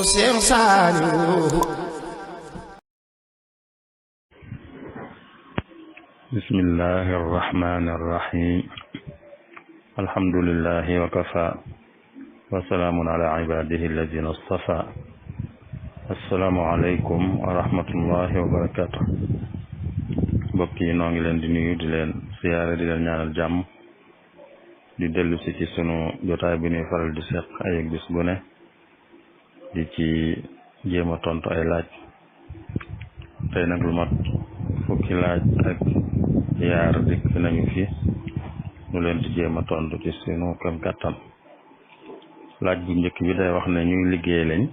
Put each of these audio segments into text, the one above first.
Seex Saaliw. bismillahi arrahmani arrahim alhamdulillahi wa kafa wa salaamun ala ibadihi alladina astafa. assalaamu aleykum wa rahmatullahi wa barakatuh. mbokk yi noo ngi leen di nuyu di leen siyaare di leen ñaanal jàmm di dellu si ci sunu jotaay bi ñuy faral di seq ay bis bu ne di ci jéem a tontu ay laaj. tey nag lu mat fukki laaj ak yaar dikk nañu fi ñu leen di jéem a tontu ci sunu kem kàttan. laaj bu njëkk bi day wax ne ñuy liggéey lañ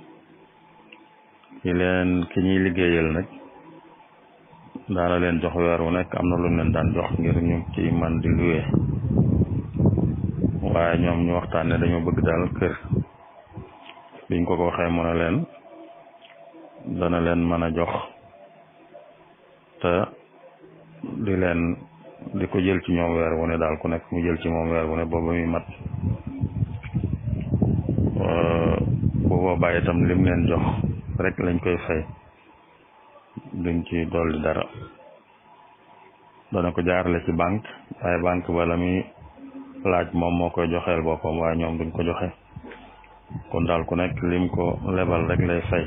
ki ñuy liggéeyal nag daana leen jox weer wu nekk am na lu leen daan jox ngir ñu ci man di luwee, waaye ñoom ñu waxtaan ne dañoo bëgg daal kër. biñ ko waxee mu ne leen dana leen mën a jox te di ko jël ci ñoom weer wu ne daal ku nekk mu jël ci moom weer wu ne booba muy mat. bu boobaa itam lim leen jox rek lañ koy fay, duñ ci dolli dara. dana ko jaarale ci banque, waaye banque ba la muy laaj moom moo koy joxeel boppam, waaye ñoom duñ ko joxe. kon daal ku nekk lim ko lebal rek lay fay.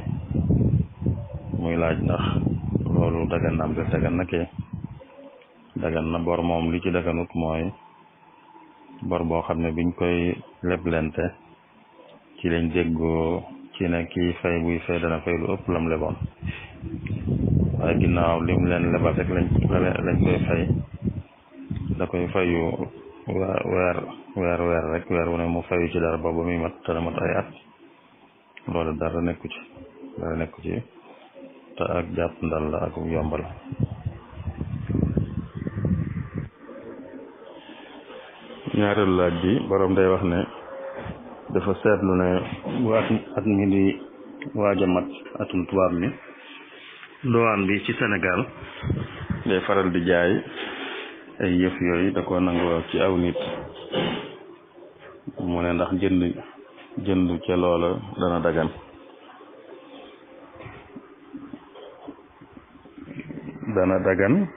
muy laaj ndax loolu dagan na am de dagan na kee dagan na. bor moom li ci daganut mooy bor boo xam ne biñ koy leblente ci lañ déggoo ci ne kii fay buy fay dana fay lu ëpp lam leboon, waaye ginnaaw lim leen lebal rek lañ koy fay. da koy fayu weer rek weer wu ne mu fayu ci dara booba muy mat dana mat ay at. loolu dara nekku ci te ak jàpp ndal la ak yombal. ñaareelu laaj bi borom day wax ne dafa seetlu ne bu at mi di waaj a mat atum tubaab mi, douane bi ci Sénégal day faral di jaay ay yëf yooyu da ko nangoo ci aw nit. mu ne ndax jënd ca loola dana dagan. dana dagan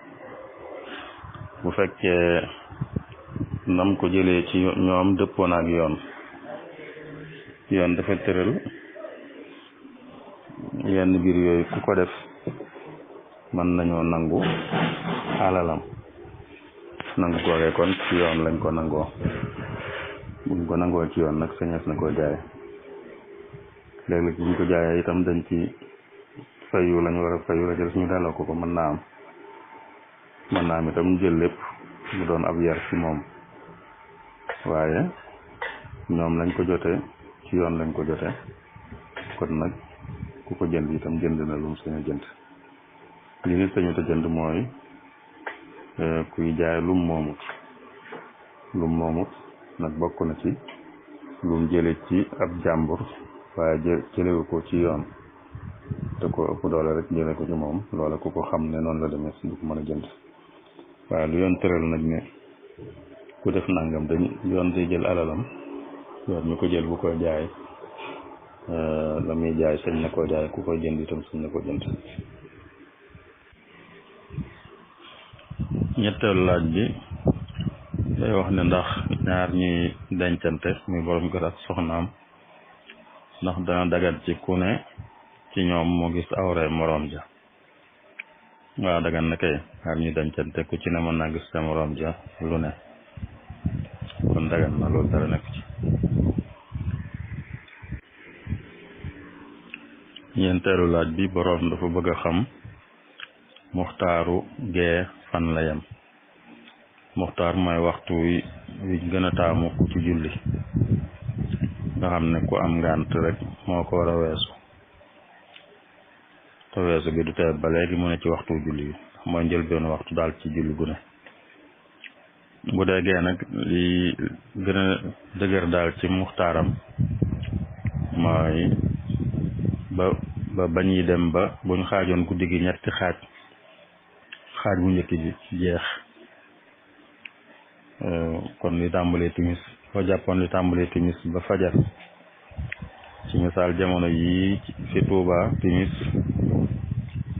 bu fekkee nam ko jëlee ci ñoom dëppoo na ak yoon dafa tëral yenn biir yooyu ku ko def mën nañoo nangu alalam. nangu googee kon ci yoon lañ ko nangoo. buñ ko nangoo ci yoon nag sañees na koo jaay. léeg-léeg buñ ko jaayee itam dañ ci fayu lañ war a fayu la jël suñu delloo ko mën naa am itam jël lépp mu doon ab yar ci moom, waaye ñoom lañ ko jotee ci yoon lañ ko jotee. kon nag ku ko jënd itam jënd na lu mu sañ a jënd. li nit sañu te jënd mooy kuy jaay lum moomut nag bokk na ci lum jële ci ab jàmbur, waaye jëlewu ko ci yoon te ko ëpp doole rek jële ko ci moom. loola ku ko xam ne noonu la demee du ko mën a jënd. waaye lu yoon tëral nag ne ku def nangam yoon day jël alalam, yoon ñu ko jël bu koy jaay la muy jaay sañ na koo jaay, ku koy jënd itam sañ na ko jënd. ñetteelu laaj bi day wax ne ndax ñaar ñuy dencante muy borom kër ak soxnaam ndax dana dagat ci ku ne ci ñoom mu gis awray moroom ja. waaw dagan na kay, ñaar ñuy dencante ku ci ne mën naa gis sa moroom ja lu ne, kon dagan na, loolu dara nekk ci. ñeenteelu laaj bi borom dafa bëgg a xam muxtaaru gee fan la yem. muxtaar mooy waxtu wi gën a taamu ci julli, nga xam ne ku am ngànt rek moo ko war a weesu. te weesu bi du tee ba léegi mu ne ci waxtu julli bi, mooy njëlbeenu waxtu daal ci julli gu ne. bu dee gee nag li gën a dëgër daal ci muxtaaram mooy ba bañuy dem ba buñ xaajoon guddi gi ñetti xaaj bu njëkk bi jeex kon li tàmbalee timis soo jàppoon li tàmbali timis ba fajar ci misaal jamono yi fi Tuuba timis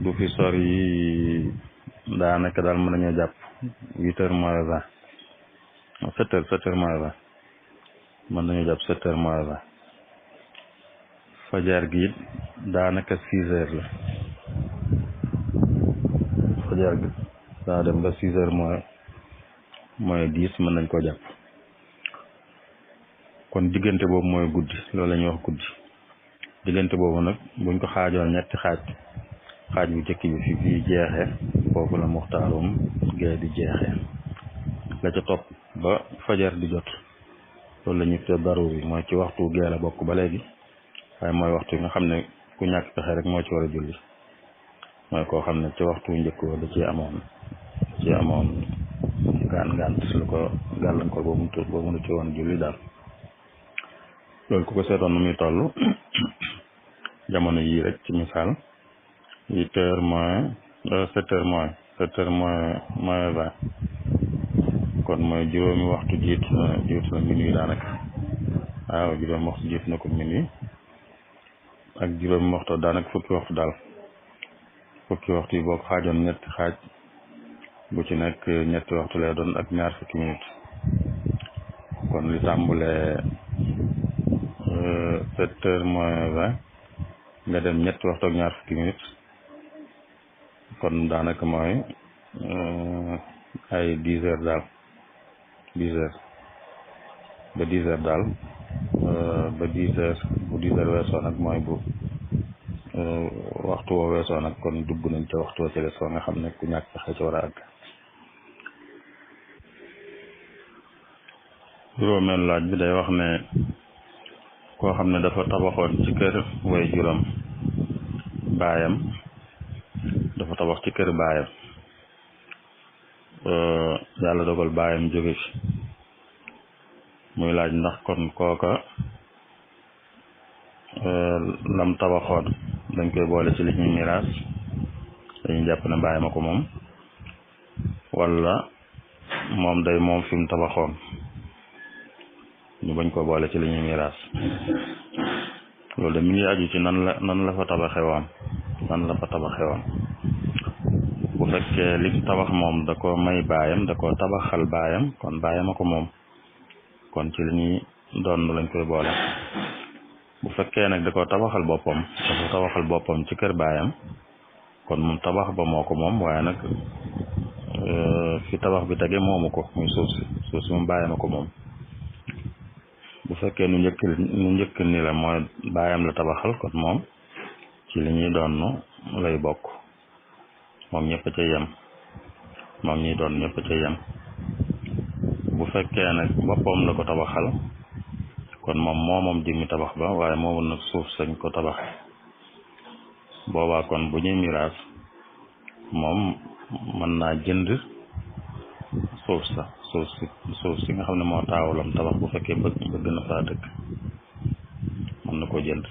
du fi sori daanaka daal mën nañoo jàpp 8h moins 20 7h moins 20 mën nañoo jàpp 7h moins 20 fajar gi it daanaka 6h la fajar gi daa dem ba 6h moins 10 mën nañ koo jàpp kon diggante boobu mooy guddi loolu la ñuy wax guddi diggante boobu nag buñ ko xaajoon ñetti xaaj bu njëkk bi fi bii jeexee foofu la muxtaarum gee di jeexee la ca topp ba fajar di jot loolu la ñuy tuddee daruri mooy ci waxtu gee la bokk ba léegi waaye mooy waxtu yi nga xam ne ku ñàkk pexe rek moo ci war a julli mooy koo xam ne ci waxtu njëkk da ci amoon ngànt lu ko gàllankoor boobu mu ci woon julli daal loolu ku ko seetoon nu muy toll jamono yii rek ci misaal 7h moins 20 kon mooy juróomi waxtu jiitu na minuit daanaka waaw juróomi waxtu jiitu na ko minuit ak juróomi waxtu daanaka fukki waxtu daal fukki waxtu yi boo ko xaajoon ñetti xaaj bu ci nekk ñetti waxtu lay doon ak ñaar fukki minutes kon li tàmbulee 7h moins 20 nga dem ñetti waxtu ak ñaar fukki minutes kon daanaka mooy ay 10h daal 10h ba 10h daal ba 10h bu 10h weesoo nag mooy bu waxtu woo weesoo nag kon dugg nañ ca waxtu wa ci des nga xam ne ku ñàkk pexe ci war a àgg juróomeel laaj bi day wax ne koo xam ne dafa tabaxoon ci kër way juróom baayam dafa tabax ci kër baayam yàlla dogal baayam jóge fi muy laaj ndax kon kooka lam tabaxoon dañ koy boole ci li ñuy miraas dañuy jàpp ne baayam a ko moom wala moom day moom fi mu tabaxoon ñu bañ ko boole ci li ñuy miraas loolu de mi ngi aju ci nan la fa tabaxe woon bu fekkee li tabax moom da ko may baayam da ko tabaxal baayam kon baayam a ko moom kon ci li ñuy doon lañ koy boole bu fekkee nag da ko tabaxal boppam ci kër baayam kon moom tabax ba moo ko moom waaye nag fi tabax bi tege moomu ko muy suuf si moom baayam a ko moom bu fekkee nu njëkk ni la mooy baayam la tabaxal kon moom ci li ñuy doon lay bokk moom ñëpp a ca yem moom ñuy doon ñëpp a ca yem bu fekkee nag boppam la ko tabaxal kon moom jëmmi tabax ba waaye moomul nag suuf sañ ko tabaxe boobaa kon bu ñuy miraas moom mën naa jënd suuf si nga xam ne moo taawulam tabax bu fekkee bëgg na faa dëkk mën na koo jënd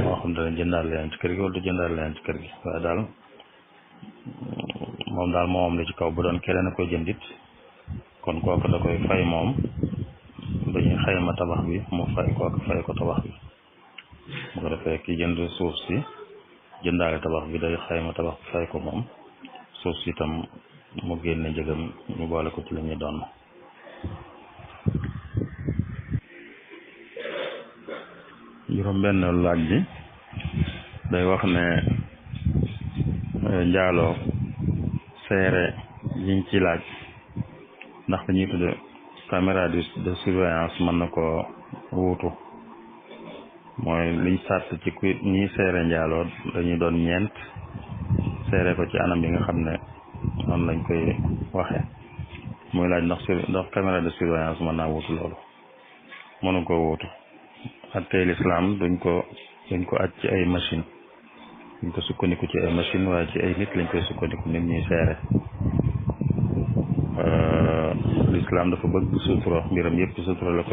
moo xam dana jëndaal leen ci kër gi wala du jëndaal leen ci kër gi waaye daal moom la ci kaw bu doon keneen a koy jëndit kon kooku da koy fay moom dañuy xayma tabax bi mu fay kooku fay ko tabax bi bu ko defee ki jënd suuf si jëndaale tabax bi day xayma tabax bi fay ko moom suuf si itam mu génne njëgam ñu boole ko ci la ñuy doon juróom-benn laaj bi day wax ne njaaloo seere yiñ ci laaj ndax dañuy tudde caméra de surveillance mën na ko wuutu mooy liñ sàtt ci ku ñiy seere njaaloo dañuy doon ñeent seere ko ci anam bi nga xam ne noonu lañ koy waxe muy laaj ndax caméra de surveillance mën naa wuutu loolu mënu ko wuutu attey lislaam duñ ko aj ci ay machine duñ ko sukkandiku ci ay machine waaye ci ay nit lañ koy sukkandiku nit ñuy seere lislaam dafa bëgg sutura mbiram yëpp sutura la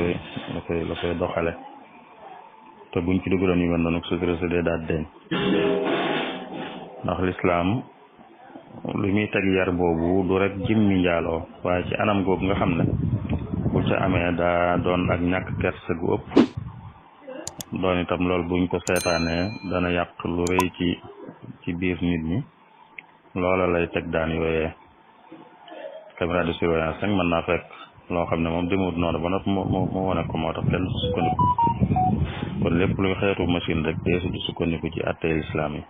koy doxale te buñ ci dugaloon yu mel noonu sutura si dee daal deñ ndax lislaam lu muy teg yar boobu du rek jëmmi njaaloo waaye ci anam googu nga xam ne ca amee daa doon ak ñàkk kersa gu ëpp doon itam loolu buñ ko seetaanee dana yàq lu rëy ci biir nit ñi loola lay teg daan yooyee caméra de surveillance nag mën naa fekk loo xam ne moom demut noonu ba noppi mu wane ko moo tax kenn du sukkandiku kon lépp luy xeetu machine rek deesu du sukkandiku ci attey lislaam yi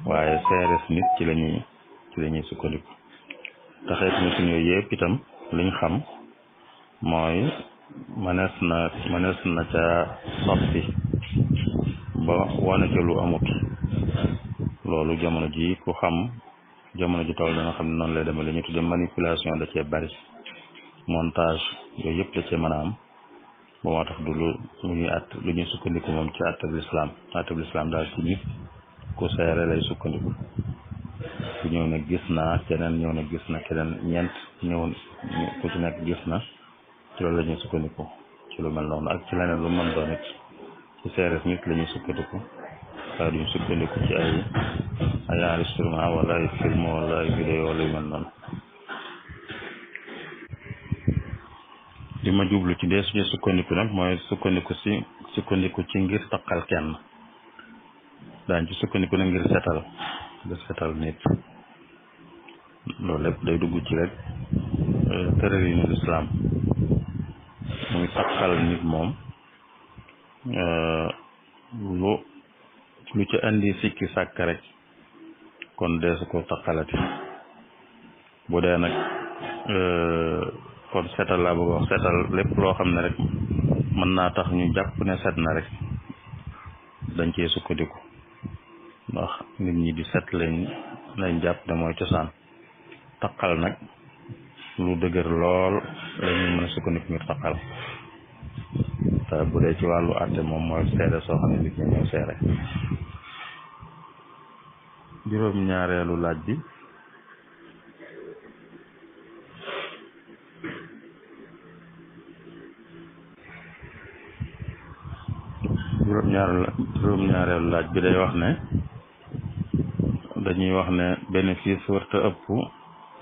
waaye seeres nit ci lañuy sukkandiku te xeetu machine yooyu yëpp itam liñ xam mooy mënees na ca soppi ba wane ca lu amut loolu jamono ji ku xam jamono ji toll dana xam ne noonu lay demee li ñu tudde manipulation da cee bari montage yooyu yëpp da cee mën a am ba moo tax du lu ñuy sukkandiku moom ci attab lislaam daal ci nit ku seere lay sukkandiku ku ñëw ne gis naa keneen ñëw ne gis na keneen ñeent ñëw ku ci nekk gis na ci loolu la ñuy sukkandiku ci lu mel noonu ak ci leneen lu mën doon it ci seeres nit la ñuy sukkandiku waaye duñ sukkandiku ci ay enregistrement wala ay film wala ay vidéo wala yu mel noonu li ma jublu ci dee suñu sukkandiku nag mooy sukkandiku ci ngir taqal kenn daañ ci sukkandiku nag ngir setal nit loolu lépp day dugg ci rek tëralinu lislaam muy taqal nit moom lu ci indi sikki sàkk rek kon deesu ko taqalati bu dee nag kon setal laa bëgg wax setal lépp loo xam ne rek mën naa tax ñu jàpp ne set na rek dañ cee sukkandiku ndax nit ñi di set lañ jàpp ne mooy cosaan taqal nag lu dëgër lool lañuy mën a sukkandiku ngir taqal te bu dee ci wàllu àtte moom mooy seere soo xam ne nit ñi ñoo seere juróom-ñaareelu laaj bi juróom-ñaareelu laaj bi day wax ne dañuy wax ne bénéfice warta ëpp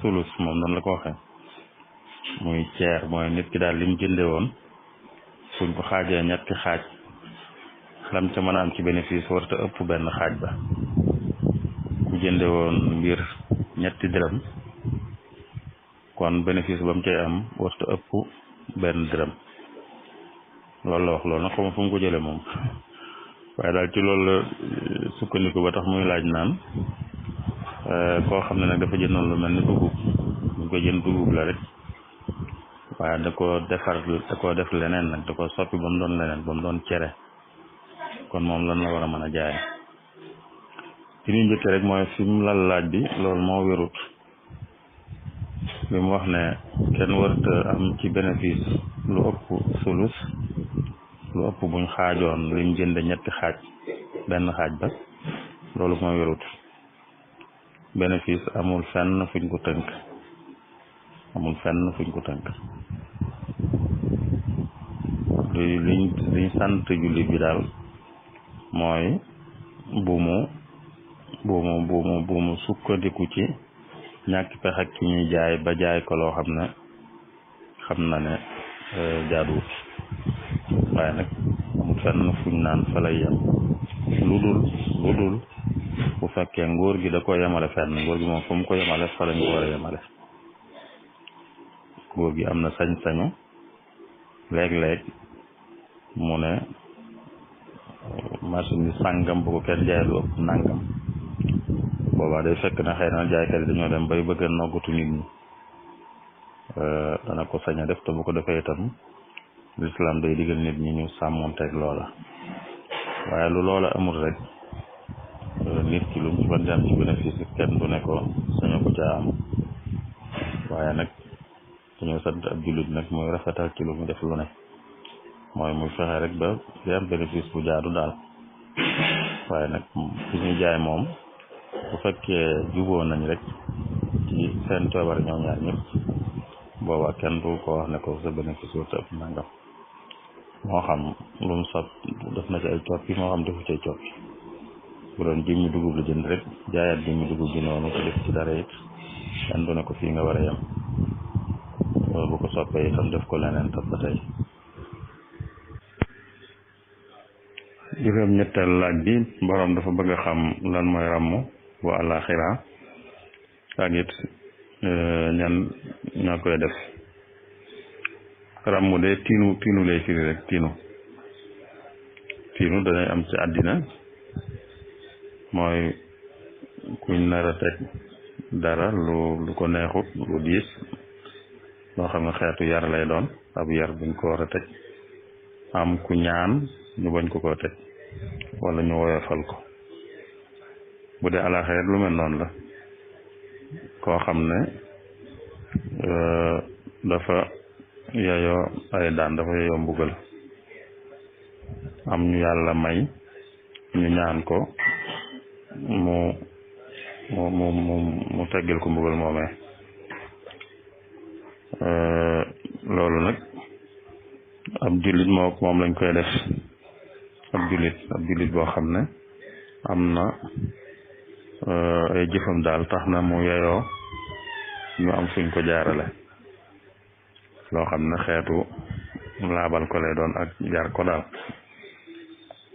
sulus moom noonu la ko waxee muy ceer mooy nit ki daal lim jënde woon suñ ko xaajee ñetti xaaj lam ca mën a am ci bénéfice warta ëpp benn xaaj ba ku jënde woon mbir ñetti dërëm kon bénéfice ba mu cay am warta ëpp benn dërëm loolu la wax loolu nag xawma fu mu ko jële moom waaye daal ci loolu la sukkandiku ba tax muy laaj naan koo xam ne nag dafa jëndoon lu mel ni dugub buñ ko jënd dugub la rek waaye da ko def leneen nag da ko soppi ba mu doon leneen ba mu doon cere kon moom lan la war a mën a jaay ci ñu njëkk rek mooy fi mu lal laaj bi loolu moo wérut bi mu wax ne kenn warta am ci bénéfice lu ëpp sulus lu ëpp buñ xaajoon lim jënd ñetti xaaj benn xaaj ba loolu moo wérut bénéfice amul fenn fuñ ko tënk liñ sant jullit bi daal mooy bu mu sukkandiku ci ñàkk pexe ak ki ñuy jaay ba jaay ko loo xam na ne jaaduwut waaye nag amul fenn fuñ naan fa lay yem lu dul bu fekkee nguur gi da ko yemale fenn nguur gi moom fu mu ko yemale fa lañ ko war a yemale nguur gi am na sañ-sañu léeg-léeg mu ne machine bi sàngam bu ko kenn jaay lu ëpp nàngam boobaa day fekk na xëy na jaaykat yi dañoo dem bay bëgg a noggatu nit ñi dana ko sañ a def te bu ko defee itam l'islam day digal nit ñi ñu sàmmonteeg loola waaye lu loola amul rek nit ki lu mu ci ban am ci bénéfice kenn du ne ko saño ko caa am waaye nag dañoo sant ab jullit nag mooy rafetal ci lu mu def lu ne mooy muy fexe rek ba di am bénéfice bu jaadu daal waaye nag fi ñuy jaay moom bu fekkee juboo nañ rek ci seen coobare ñoom ñaar ñëpp boobaa kenn du ko wax ne ko sa bénéfice warta ëpp nangam moo xam lu mu sot def na ci ay coppi moo xam defu ci ay coppi bu doon jëmmi dugub la jënd rek jaayaat jëmmi dugub bi noonu te def ci dara it kenn du ne ko fii nga war a yem bu ko soppee itam def ko leneen tam ba tey. juróom ñetteel laaj bi borom dafa bëgg a xam lan mooy ràmm bu àllaaxira ak it ñan ñoo koy def. ràmm de tiinu lay firi rek tiinu danay am ci àddina mooy kuñ nar a teg dara lu ko neexut lu diis loo xam ne xeetu yar lay doon ab yar buñ ko war a teg am ku ñaan ñu bañ ko teg wala ñu woyofal ko. bu dee àllaaxira lu mel noonu la koo xam ne dafa yeyoo ay daan dafa yeyoo mbugal am ñu yàlla may ñu ñaan ko mu teggil ko mbugal moomee. loolu nag ab jullit moom lañ koy def ab jullit boo xam ne am na ay jëfam daal tax na mu yeyoo ñu am fuñ ko jaarale loo xam ne xeetu laabal ko lay doon ak jar ko daal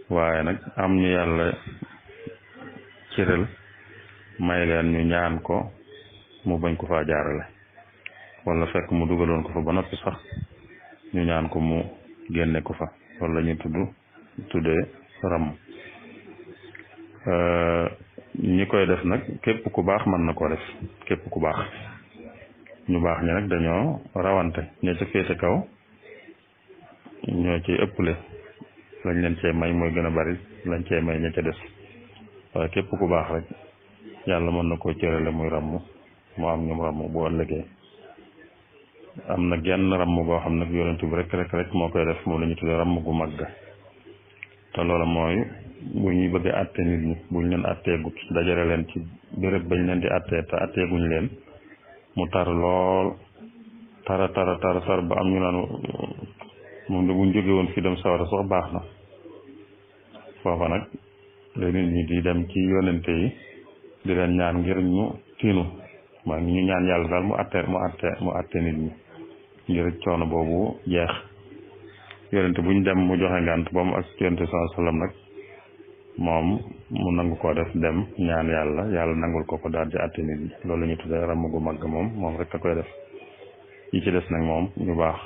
waaye nag am ñu yàlla cëral may leen ñu ñaan ko mu bañ ko faa jaarale wala fekk mu dugaloon ko fa ba noppi sax ñu ñaan ko mu génne ko fa loolu la ñuy tuddee ràmm. ñi koy def nag képp ku baax mën na koo def képp ku baax ñu baax ñi nag dañoo rawante ña ca féete kaw ñoo ci ëpple lañ leen cee may mooy gën a bari lañ cee may ña ca des waaye képp ku baax rek yàlla mën na koo cërale muy ràmm mu am ñoom ràmm bu ëllëgee. am na genn ràmm goo xam nag yonent bi rek moo koy def moom la ñu tuddee ràmm gu mag te loola mooy bu ñuy bëgg a àtte nit ñi buñ leen àtteegut dajale leen ci béréb bañ leen di àttee te àtteeguñ leen mu tar lool tara ba am ñu naan moom de buñ jóge woon fii dem sawara sax baax na foofa nag la nit ñi di dem ci yonente yi di leen ñaan ngir ñu tiinu maa ngi ñu ñaan yàlla daal mu àtte nit ñi ngir coono boobu jeex yonente buñ dem mu joxe ngànt ba mu ak yonente sallallahu alayhi wasallam nag moom mu nangu koo def dem ñaan yàlla nangul ko daal di àtte nit ñi loolu la ñu tuddee ràmm gu mag moom rek a koy def yi ci des nag moom ñu baax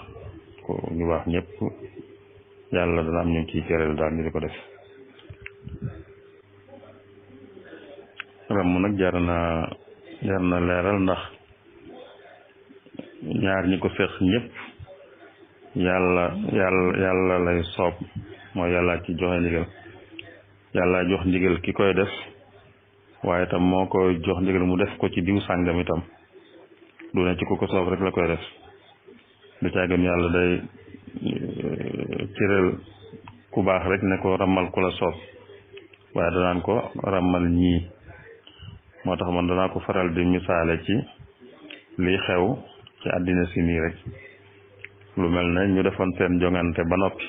ñëpp yàlla dana am ñu ciy cëral daal ñu di ko def. ràmm nag jar na leeral ndax ñaar ñi ko seq ñëpp yàlla lay soob mooy yàlla ci joxe ndigal yàlla jox ndigal ki koy def waaye itam moo koy jox ndigal mu def ko ci diw sàngam itam du ne ci ku ko soob rek la koy def du caagin yàlla day cëral ku baax rek ne ko ràmmal ku la soob waaye danaan ko ràmmal ñii moo tax man danaa ko faral di misaale ci liy xew ci àddina si nii rek lu mel ne ñu defoon seen jongante ba noppi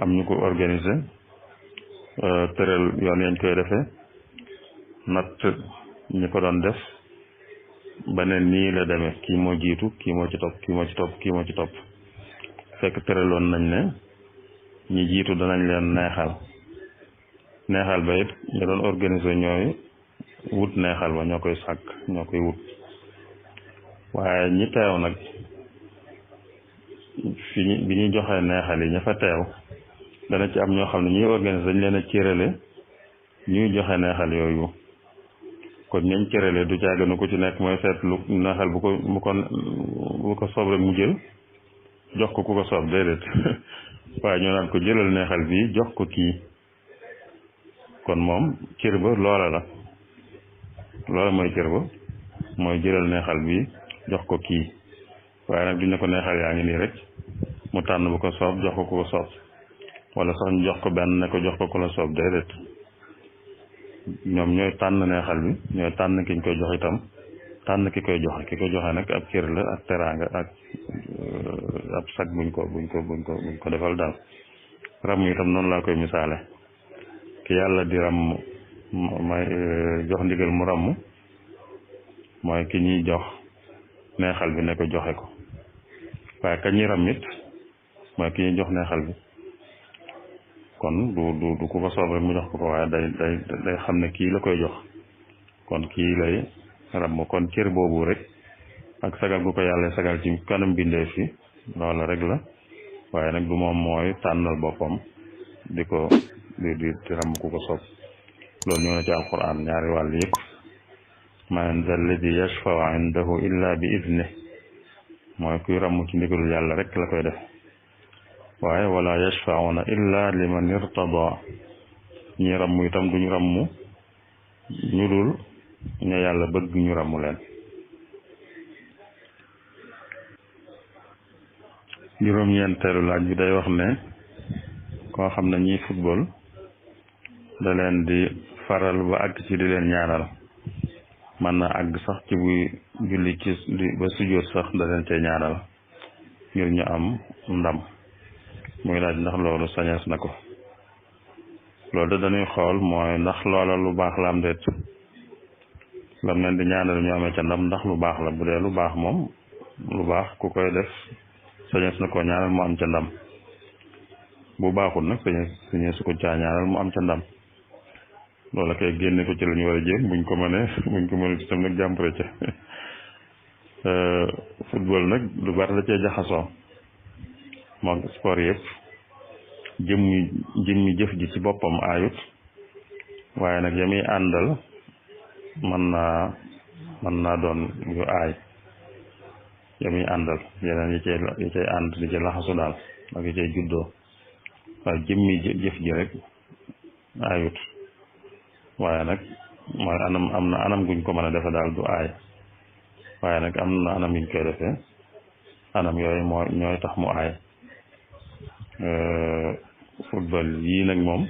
am ñu ko organiser tëral yoon yañ koy defee natt ñi ko doon def ba ne nii la demee kii moo jiitu kii moo ci topp fekk tëraloon nañ ne ñi jiitu danañ leen neexal ba it ñu doon organiser ñooy wut neexal ba ñoo koy sàkk ñoo koy wut waaye ñi teew nag bi ñuy joxee neexal yi ña fa teew dana ci am ñoo xam ne ñuy organiser dañ leen a cërale ñuy joxe neexal yooyu kon ñañ cërale du caaganu ku ci nekk mooy seet lu neexal bu ko soob rek mu jël jox ko ku ko soob déedéet waaye ñoo naan ko jëlal neexal bi jox ko kii kon moom cër ba loola mooy cër ba mooy jëlal neexal bi jox ko kii waaye nag duñ ne ko neexal yaa ngi nii rek mu tànn bu ko soob jox ko ku ko soob wala sax ñu jox ko benn ne ko jox ko ku la soob déedéet ñoom ñooy tànn neexal bi ñooy tànn kiñ koy jox itam tànn ki koy joxe nag ab cër la ak teraanga ak ab sag buñ ko defal daal ràmm itam noonu laa koy misaale ki yàlla di ràmm may jox ndigal mu ràmm mooy ki ñuy jox neexal bi ne ko joxe ko waaye ka ñuy ram it mooy ki ñuy jox neexal bi kon du ku ko soob rek mu jox ko waaye day xam ne kii la koy jox kon kii lay ram kon cër boobu rek ak sagal gu ko yàlla sagal ci kanam bindee fi loola rek la waaye nag du moom mooy tànnal boppam di ko di ram ku ko soob loolu ñëw na ci alquran ñaari wàll yëpp man zal ladi yashfau indahu illa bi idne mooy kuy ramm ci ndigalul yàlla rek la koy def waaye wala yashfauna illa liman irtada ñi ramm itam duñu ramm ñu dul ña yàlla bëgg ñu ramm leen juróom-ñeenteelu laaj bi day wax ne koo xam ne ñiy football da leen di faral ba àgg ci di leen ñaanal mën na àgg sax ci buy julli ci ba sujjóot sax da leen cee ñaanal ngir ñu am ndam muy laaj ndax loolu sañees na ko loolu da dañuy xool mooy ndax loola lu baax la am déet lam leen di ñaanal ñu amee ca ndam ndax lu baax la bu dee lu baax moom lu baax ku koy def sañees na ko ñaanal mu am ca ndam bu baaxul nag sañees su ko caa ñaanal mu am ca ndam loola kay génne ko ci la ñu war a jéem buñ ko mënee itam nag jàmpure ca football nag lu bari la cee jaxasoo moom sport yëpp jëmmi jëf ji ci boppam aayut waaye nag yamuy àndal mën naa doon yu aay yamuy àndal yeneen yi cay ànd di ci laxasu daal ak yi cay juddoo waaye jëmmi jëf ji rek aayut waaye nag mooy am na anam guñ ko mën a defe daal du aay waaye nag am na anam yuñ koy defee anam yooyu ñooy tax mu aay football yii nag moom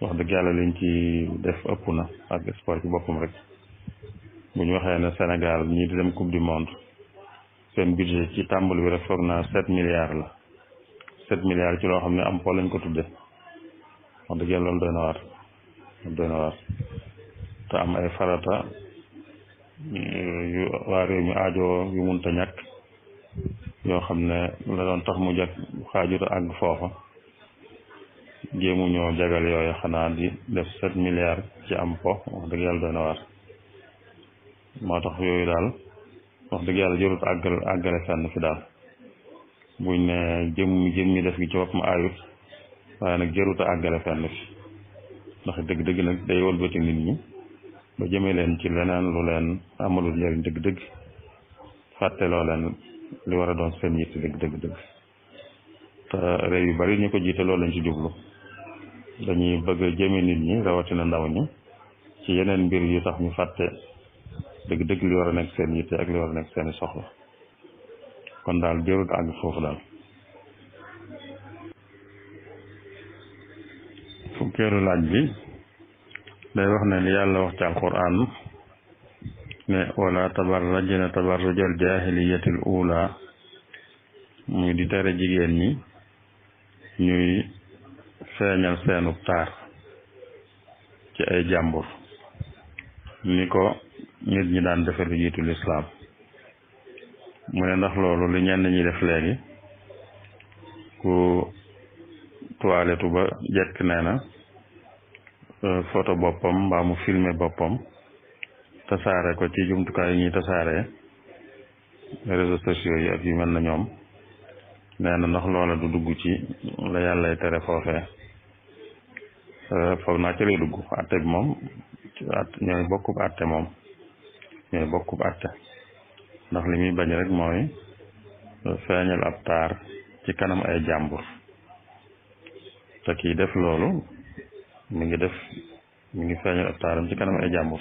wax dëgg yàlla liñ ci def ëpp na ak sport ci boppam rek bu ñu waxee ne Sénégal ñii di dem coupe du monde seen budget ci tàmbali bi rek foog naa 7 milliards la 7 milliards ci loo xam ne am po lañ ko tudde wax dëgg yàlla loolu doy na waar te am ay farata yu waa réew mi aajoo yu munta ñàkk yoo xam ne la doon tax mu jag xaajuta àgg foofa jéemu ñoo jagal yooyu xanaa di def 7 milliards ci am po wax dëgg yàlla doy na waar moo tax yooyu daal wax dëgg yàlla jërut àggale fenn fi daal buñ ne jëmmi def gi ci boppam aayut waaye nag jërut a àggale fenn fi ndax dëgg-dëgg nag day wëlbati nit ñi ba jëmee leen ci leneen lu leen amalul njëriñ dëgg-dëgg fàtteloo leen li war a doon seen yitt dëgg te réew yu bari ñu ko jiite loolu lañ ci jublu dañuy bëgg a jëme nit ñi rawatina ndaw ñi ci yeneen mbir yu tax ñu fàtte dëgg-dëgg li war a nekk seen yitte ak li war a nekk seeni soxla kon daal jërut àgg foofu daal fukkeelu laaj bi day wax ne li yàlla wax ci alquran ne wala tabarrajna tabarrujal jaahiliyatil ula muy di tere jigéen ñi ñuy feeñal seenub taar ci ay jàmbur ni ko nit ñi daan defe lu jiitu lislaam mu ne ndax loolu li ñenn ñi def léegi ku toilette ba jekk nee na photo boppam mbaa mu filmer boppam tasaare ko ci jumtukaay yi ñuy tasaare réseaux sociaux yi ak yu mel na ñoom nee na ndax loola du dugg ci la yàllay tere foofee foog naa ci lay dugg atte bi moom ñooy bokkub atte moom ñooy bokkub atte ndax li muy bañ rek mooy feeñal ab taar ci kanam ay jàmbur te kii def loolu mi ngi feeñal ab taaram ci kanam ay jàmbur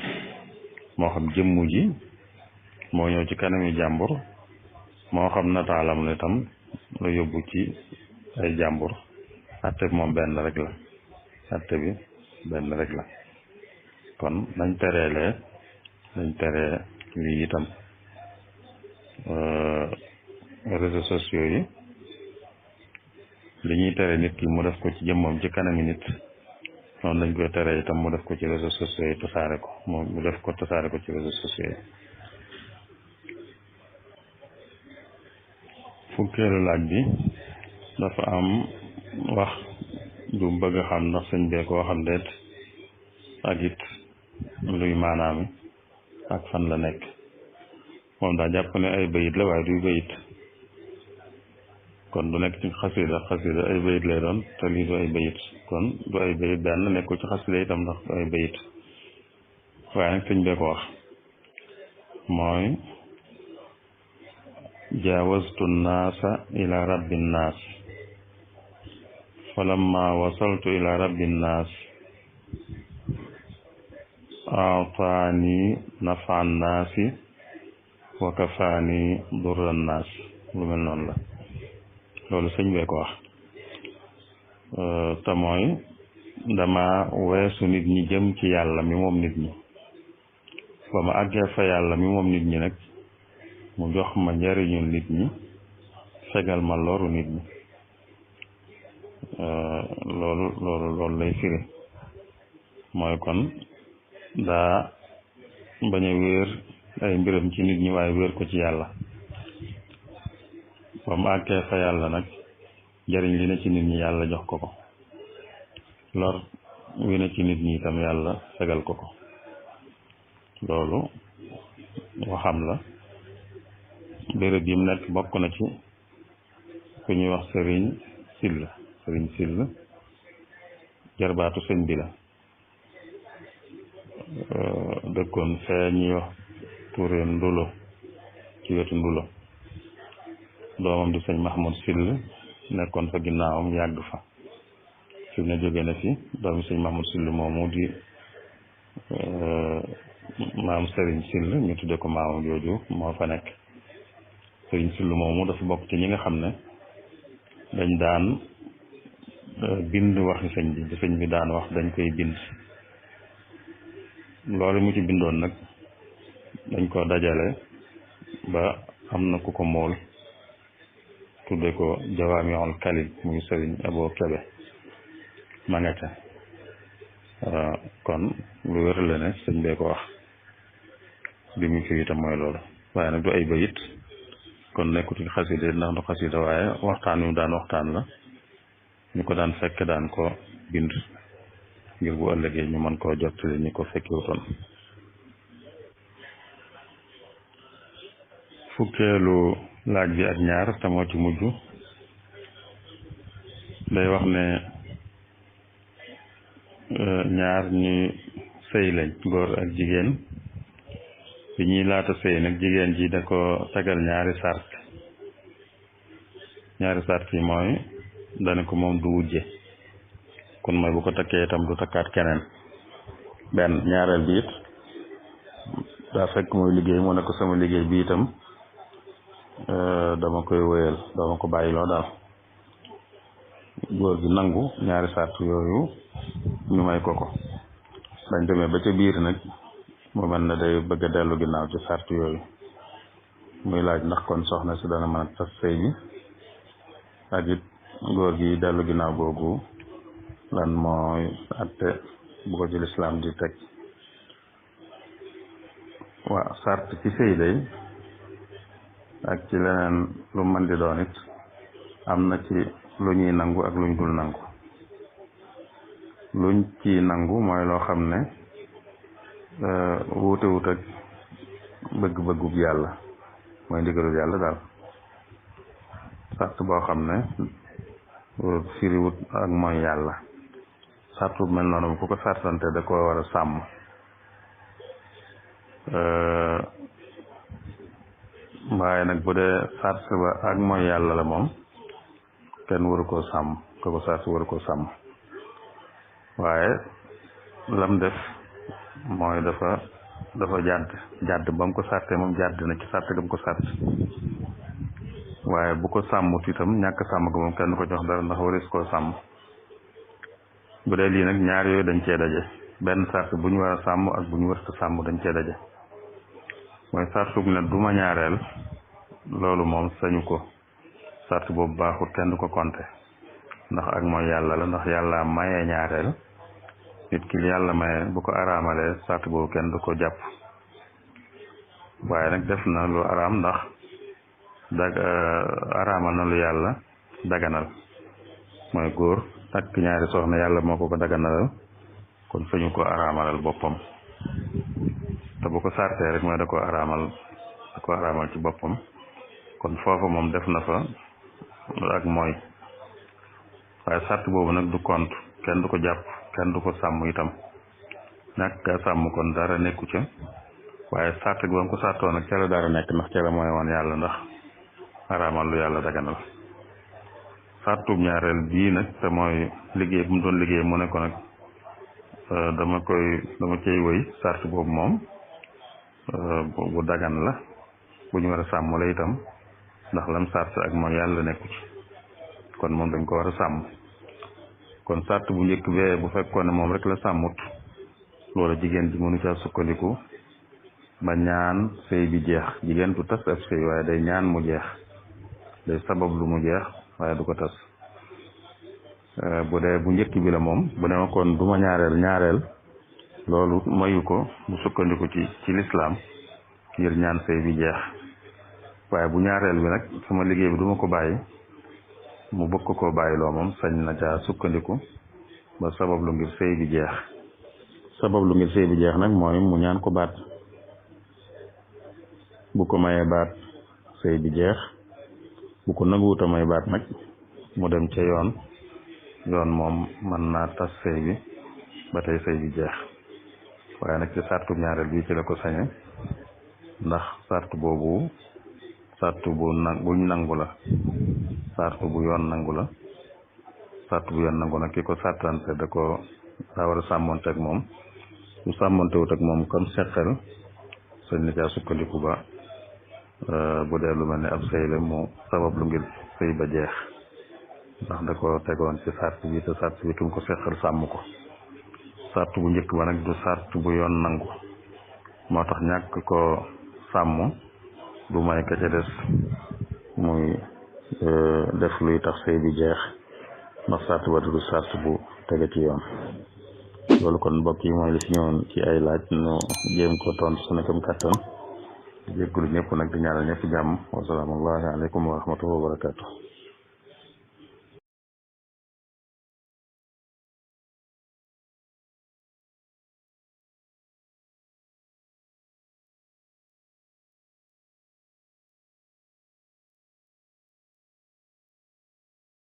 moo xam jëmmu ji moo ñëw ci kanami jàmbur moo xam nataalam ne tam la yóbbu ci ay jàmbur atte bi moom benn rek la atte bi benn rek la kon nañ teree lii itam réseaux sociaux yi li ñuy tere nit ki mu def ko ci jëmmam ci kanami nit noonu lañ koy tere itam mu def ko ci réseaux sociaux yi tasaare ko mu def ko tasaare ko ci réseaux sociaux yi fukkeelu laaj bi dafa am wax du bëgg a xam ndax sëñ bee ko waxam déet ak it luy maanaami ak fan la nekk. moom daa jàpp ne ay bayit la waaye duy bayit, kon du nekk ci xasida ay bayit lay doon te lii du ay bayit, kon du ay bayit benn nekkul ci xasida itam ndax du ay bayit, waaye nag sëñ bee ko wax mooy jaawastu nnaasa ila rabbi nnaas falamma wasaltu ila rabbi nnaas aataani nafa nnaasi wa kafaani durra nnaas. lu mel noonu la, loolu sëñ bee ko wax te mooy dama weesu nit ñi jëm ci yàlla mi moom nit ñi, ba ma àggee fa yàlla mi moom nit ñi nag mu jox ma njariñu nit ñi fegal ma loru nit ñi. loolu lay firi, mooy kon daa bañ a wéer ay mbiram ci nit ñi waaye wéer ko ci yàlla. ba mu àggee fa yàlla nag njariñ li ne ci nit ñi yàlla jox ko ko, lor wi ne ci nit ñi itam yàlla fegal ko ko. loolu waxam la. béréb yi mu nekk bokk na ci ku ñuy wax sëriñ sill jarbaatu sëñ bi la, dëkkoon fee ñuy wax Touré Ndulo ci wetu Ndulo. doomam di sëñ Mahmoud Sill nekkoon fa ginnaawam yàgg fa, fi mu ne jóge na fi. doomi sëñ Mahmoud Sill moomu di maam sëriñ Sill ñu tudde ko maamam jooju moo fa nekk. sëriñ Sill moomu dafa bokk ci ñi nga xam ne dañ daan bind waxi sëñ bi, di sëñ bi daan wax dañ koy bind. loolu mu ci bindoon nag dañ ko dajale ba am na ku ko mool tudde ko jawaamiul kalim, muy sëriñ Abo Kebe ma nga ca. kon lu wér la ne sëñ bee ko wax, li mu fi itam mooy loolu, waaye nag du ay bayit, kon nekkut ci xasida ndax du xasida, waaye waxtaan wi daan waxtaan la, ñu ko daan fekk daan ko bind ngir bu ëllëgee ñu mën koo jottali ñi ko fekkiwutoon. fukkeelu laaj bi ak ñaar te moo ci mujj day wax ne ñaar ñi sëy lañ, góor ak jigéen. bi ñuy laata sëy nag jigéen ji da ko tegal ñaari sart yi mooy dana ko moom du wujje, kon mooy bu ko takkee itam du takkaat keneen. benn ñaareel bi it daa fekk muy liggéey mu ne ko sama liggéey bi itam dama koy wéyal, dama ko bàyyiloo daal. góor gi nangu ñaari sart yooyu ñu may ko dañ demee ba ca biir nag mu mel ne day bëgg a dellu ginnaaw ci sart yooyu, muy laaj ndax kon soxna si dana mën a tas sëy bi, ak it góor gi dellu ginnaaw googu lan mooy atte bu ko ci lislaam di teg. waaw sart ci sëy day ak ci leneen lu mën di doon it am na ci lu ñuy nangu ak luñ dul nangu. luñ ci nangu mooy loo xam ne wuute wut ak bëgg-bëggub yàlla, mooy ndigalul yàlla daal. sart boo xam ne firiwut ak mooy yàlla, sart bu mel noonu ku ko sartante da ko war a sàmm. waaye nag bu dee sart ba ak mooy yàlla la moom kenn waru koo sàmm, ko sart waru koo sàmm. waaye lam def mooy dafa jàdd ba mu ko sàrtee moom jàdd na ci sàrt ga mu ko sàrt. waaye bu ko sàmmut itam ñàkk sàmm ko moom kenn ko jox dara ndax waris koo sàmm. bu dee lii nag ñaar yooyu dañ cee daje, benn sart bu ñu war a sàmm ak bu ñu warta sàmm dañ cee daje. mooy sartug ne du ma ñaareel, loolu moom sañu ko, sart boobu baaxut, kenn du ko compter ndax ak mooy yàlla la, ndax yàlla mayee ñaareel. nit ki yàlla maye bu ko araamalee sart boobu kenn du ko jàpp. waaye nag def na lu araam ndax araamal na lu yàlla daganal mooy góor takk ñaari soxna yàlla moo ko daganalal kon sañu ko araamalal boppam te bu ko sartee rek mooy da ko araamal ci boppam kon foofa moom def na fa ak mooy waaye sart boobu nag du compte kenn du ko jàpp kenn du ko sàmm itam ñàkk a sàmm kon dara nekku ca waaye sart gi ba mu ko sartoo nag ca la dara nekk ndax ca la mooy woon yàlla ndax araamal lu yàlla daganal sartub ñaareel bii nag te mooy liggéey bu mu doon liggéey mu ne ko nag dama cay wëy sart boobu moom bu dagan la bu ñu war a sàmm la itam ndax lam sart ak mooy yàlla nekku ci kon moom dañ ko war a sàmm kon sart bu njëkk bee bu fekkoon ne moom rek la sàmmut loolu jigéen ji mënu caa sukkandiku ba ñaan sëy bi jeex jigéen du tas ab sëy waaye day ñaan mu jeex day sabab lu mu jeex waaye du ko tas bu dee bu njëkk bi la moom bu ne ma kon du ma ñaareel loolu mayu ko mu sukkandiku ci lislaam ngir ñaan sëy bi jeex waaye bu ñaareel bi nag sama liggéey bi duma ko bàyyi mu bëgg koo bàyyi loo moom sañ na caa sukkandiku ba sabab lu ngir sëy bi jeex nag mooy mu ñaan ko baat bu ko mayee baat sëy bi jeex bu ko nanguwuta may baat nag mu dem ca yoon moom mën naa tas sëy bi ba tey sëy bi jeex waaye nag ci sartu ñaareel bi ci la ko sañe ndax sartu boobu sartu buñ nangu la sartu bu yoon nangu la sartu bu yoon nangu nag ki ko sartante daa war a sàmmonte ak moom su sàmmonte wut ak moom comme seqal sañ na caa sukkandiku ba bu dee lu mel ne ab sëy la mu sabab lu ngir sëy ba jeex ndax da ko tegoon ci sart bi te sart bi tum ko seqal sàmm ko sart bu njëkk ba nag du sart bu yoon nangu moo tax ñàkk ko sàmm du may ka ca des muy def luy tax sëy bi jeex ndax sart ba du sart bu tege ci yoon loolu kon mbokk yi mooy li fi ñëwoon ci ay laaj nu jéem ko tontu su nekkam kàttan jéggulu ñëpp nag di ñaanal ñëpp jàmm wasalaamu aleykum wa rahmatullahi wa barakatuh